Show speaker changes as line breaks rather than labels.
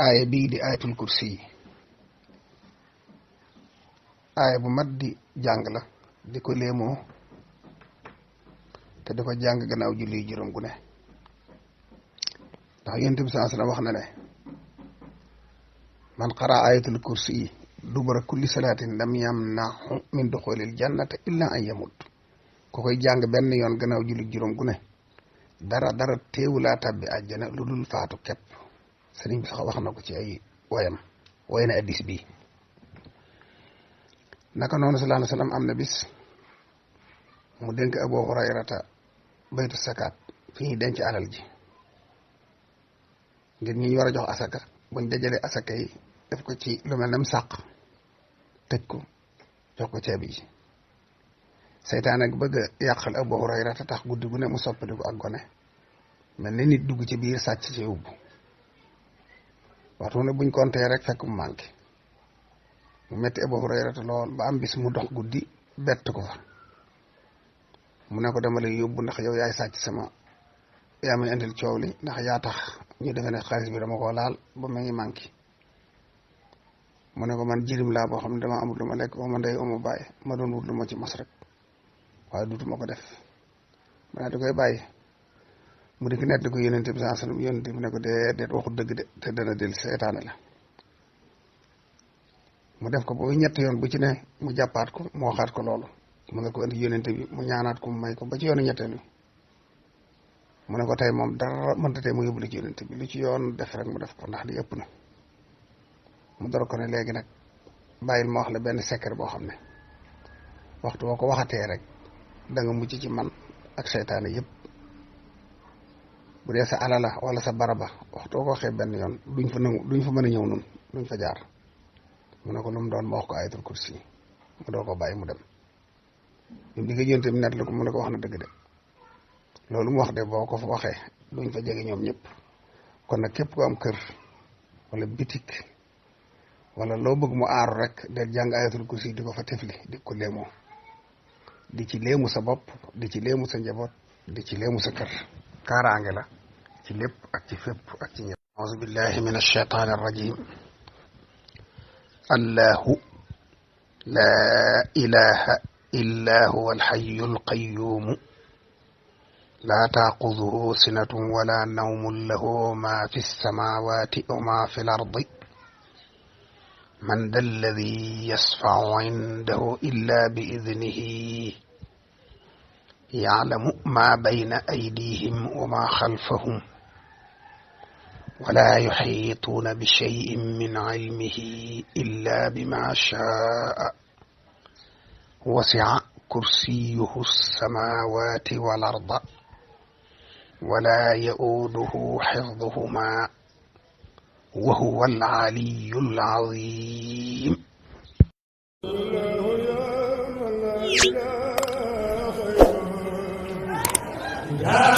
aaya bii di ayatul kursi yi aaya bu mat di jàng la di ko léemoo te di ko jàng gannaaw julli juróom gu ne ndax yonent bi sallallahu alayhi wasallam wax na ne man qara ayatul kursi yi dubara kulli salaatin lam yamnahu min duxulil jannata illa an yamut ku koy jàng benn yoon gannaaw julli juróom gu ne dara teewulaa tabbi àjjana lu dul faatu képp sëriñ bi sax wax na ko ci ay woyam woy na addis bi naka noonu sallallahu alayhi wasallam am na bis mu dénk Abu Hurayrata baytu sakaat fi ñuy denc alal ji ngir ñi ñu war a jox asaka buñ dajalee asaka yi def ko ci lu mel ne sàq tëj ko jox ko ceeb yi seytaan ak bëgg a yàqal Abu Hurayrata tax guddi gu ne mu soppaliku ak gone mel ni nit dugg ci biir sàcc ci yóbbu waxtu ne buñ compter rek fekk mu manqué mu metti Abu Hurayrata lool ba am bis mu dox guddi bett ko fa mu ne ko dama lay yóbbu ndax yow yaay sàcc yaa may indil coow li ndax yaa tax ñu defe ne xaalis bi dama ko laal ba ma ngi manqué mu ne ko man jirim laa boo xam ne dama amul lu ma lekk ba ma ndey amu bàyyi ma doon wut lu ma ci mas rek waaye duutuma ko def ma naa di koy bàyyi mu dikk nett ko yonent bi sallallahu alayhi wasallam yonent bi ne ko déedéet waxut dëgg de te dana del seetaane la mu def ko ba ñetti yoon bu ci ne mu jàppaat ko mu waxaat ko loolu mu nga ko indi yonent bi mu ñaanaat ko mu may ko ba ci yoonu ñetteel bi mu ne ko tey moom dara mënta tey mu yóbbu la ci yonent bi lu ci yoon def rek mu def ko ndax li ëpp na mu dara ko ne léegi nag bàyyil ma wax la benn secret boo xam ne waxtu boo ko waxatee rek da nga mucc ci man ak seytaane yëpp bu dee sa alala wala sa baraba waxtu boo ko waxee benn yoon duñ fa mën a ñëw nun duñ fa jaar mu ne ko lu mu doon ma wax ko ayatul kursi mu doo ko bàyyi mu dem ñun di nga yonte bi net la ko mu ne ko wax na dëgg de loolu mu wax de boo ko fa waxee duñ fa jege ñoom ñëpp kon nag képp ku am kër wala bitik wala loo bëgg mu aaru rek de jàng ayatul kursi di ko fa tefli di ko léemoo di ci léemu sa bopp di ci léemu sa njaboot di ci léemu sa kër kaaraange la ci lépp ak ci fépp ak ci ñëpp auzu billahi min ash-shaytaani ar-rajim allahu laa ilaha illa huwa al-hayyu al-qayyumu laa taaxuduhu sinatun wala nawmun lahu ma fi as-samawati wa ma fi al-ardi man da alladi yasfau indahu illa bi idnihi yaclamu ma bayna aydihim wa ma xalfahum wala yuxiituuna bi cheyin min cilmihi illa bima shaa wasica kursiyuhu alsamawati wal arda wala yauuduhu xifduhuma wa huwa al-aliyyu al-azim.
La